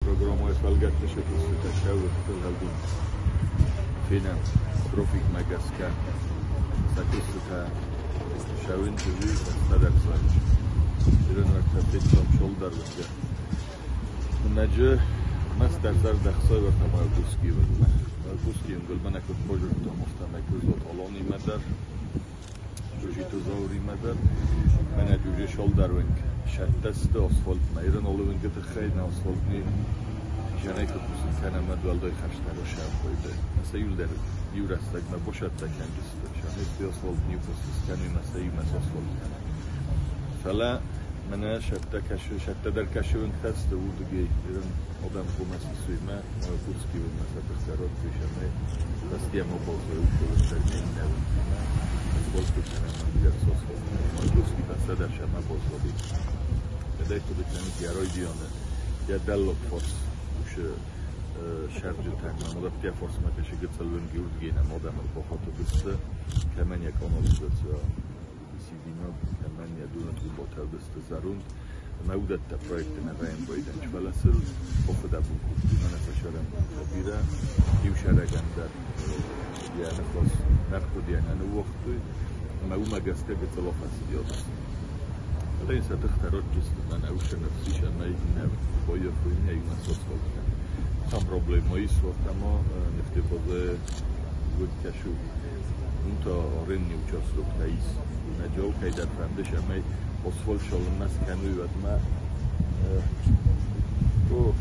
Программӕйы фӕлгӕтты сӕ куыстытӕ цӕуы тыллӕгон фенӕн графикмӕ гӕсгӕ. Сӕ куыстытӕ цӕуынц ӕви Ирон федтам шолдарвӕнгӕ. Мӕнӕджы мӕстӕр зӕрдӕхсайвӕртӕ Майкутскийы Майкутскийы мӕнӕ куыд базыдтам, афтӕмӕй куырдзот Аланимӕ дӕр, Джуджиты Зауримӕ дӕр. Мӕнӕ Джуджи шолдарвӕнг сӕттӕсты асфальтмӕ. Ирон олывӕнгы тыххӕй нӕ асфальтни зӕнӕй куы кусын кӕнӕм, уӕд уӕлдай хӕстӕ сӕрхойды. Сӕ иу дӕр иу рӕстӕгмӕ босӕттӕ кӕнджысты. Сӕхи асфальт не кӕны ӕмӕ сӕ иумӕ асфальт кӕны. Фӕлӕ мӕнӕ сӕттӕ кӕсы, сӕттӕ дӕр кӕсы уынгтӕсты уырдыгӕй ирон адӕм хъуамӕ сисуймӕ, Майкутский уынмӕ сӕ тыхтӕ радтой, сӕмӕй фӕстийӕ баззайы уыцы иннӕ уынгтимӕ. Асфальт куы кӕнӕм, ӕндӕр асфальт. Майкутский фӕстӕдӕр сӕмӕ баззади. Кӕдӕй хъуыды кӕнут йӕ райдианы, йӕ дӕллаг фарс уыцы сӕрджытӕн мадӕттӕ фарсмӕ кӕсы гыццыл уынг уырдыгӕй нӕм адӕм ӕрбахатыдысты, кӕмӕн йӕ канализаци сидинаг, кӕмӕн йӕ доны трубатӕ уыдысты зӕронд. Ӕмӕ уыдӕттӕ проекты нӕ вӕййӕм байдӕнч, фӕлӕ сыл фӕфыдӕбон кодтой мӕнӕ фӕсарӕнбонтӕ бирӕ. Иу сӕрӕгӕн дӕр йӕ ныхас ӕрхъуыдыйӕ нӕ ныууагътой, ӕмӕ уымӕ гӕсгӕ гыццыл ахӕцыди адӕм. Фӕлӕ йын сӕ тыхтӕ радтысты, мӕнӕ уыцы ныфс ис ӕмӕ иннӕ баййӕфтой, иннӕ иумӕ соцхъӕуд кӕны. Там проблема ис, ӕмӕ нефтебазӕ уыд кӕсы, уым та арендный участоктӕ ис. Нӕджау кӕйдӕр фӕнды, цӕмӕй асфальт шалынмӕ скӕной, уӕдмӕ. О,